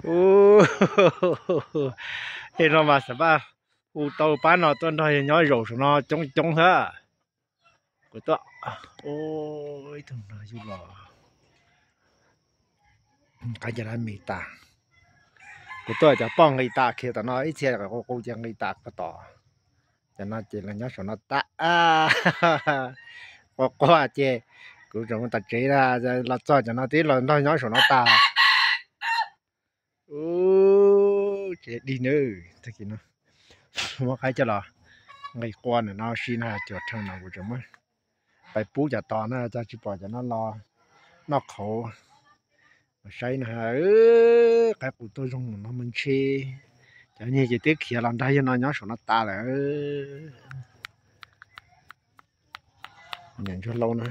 Ub, tej no mas xav pab hu tau pab no tuaj nrog yawg nyob zaum saum no coob coob thiab. Kuv tuaj, ib tug no yug los qab cov lab mis tas. Kuv tuaj cov poj nqis tas khiav tom no ib txhia qus qus ces nqis tas ko tom. Cov no ces los nyob saum no tas. Quaj quaj ces kuv tseem mus tom tsev na, los txog cov no twb los nrog nyob saum no tas. Ub, tsev dig nawb, tag kis no muab qaib coj los nqis qua ntawm no si na, cuag rhees no kuv tseem muab pais pub cov tos na, coj tsis pom cov no los noj qhauv. Saib no, qaib qus tuaj zoo mus no mas ntshe cov niag ces twb khiav los nrog yawg no nyob saum no tas lawm. Niam ntsuag lau na,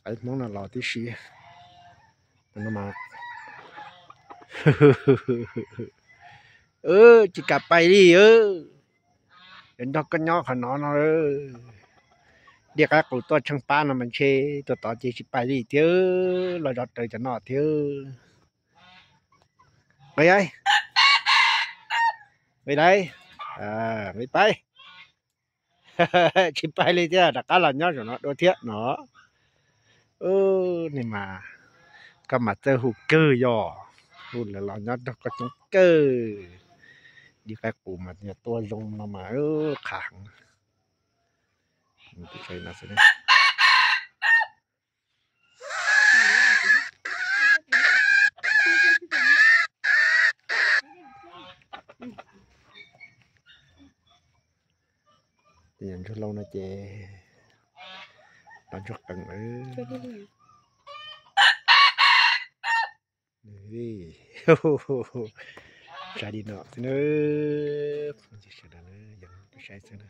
qaib Hmoob no los tib si. Tsis kam pais li, yuav nrog koj nyob qhov no no. Dej qaib qus tuaj tsheej pab no mas ntshe tuaj tod ces tsis pais li thiab, los zov raws cov no thiab. Nqis, nqis lauj, nqis pais. Tsis pais li thiab, rov qab los nyob saum no dua thiab no. Ub, nej mas, koj mas txawj hu kawg yog, hu lawv los nyob nrog koj coob kawg. Dej qaib qus mas yog tuaj zoo no mas qhav heev. Ntsuag lau no ces los ntsuag qees lawm. Saib li no xwb na, sawv daws, yog saib xwb na.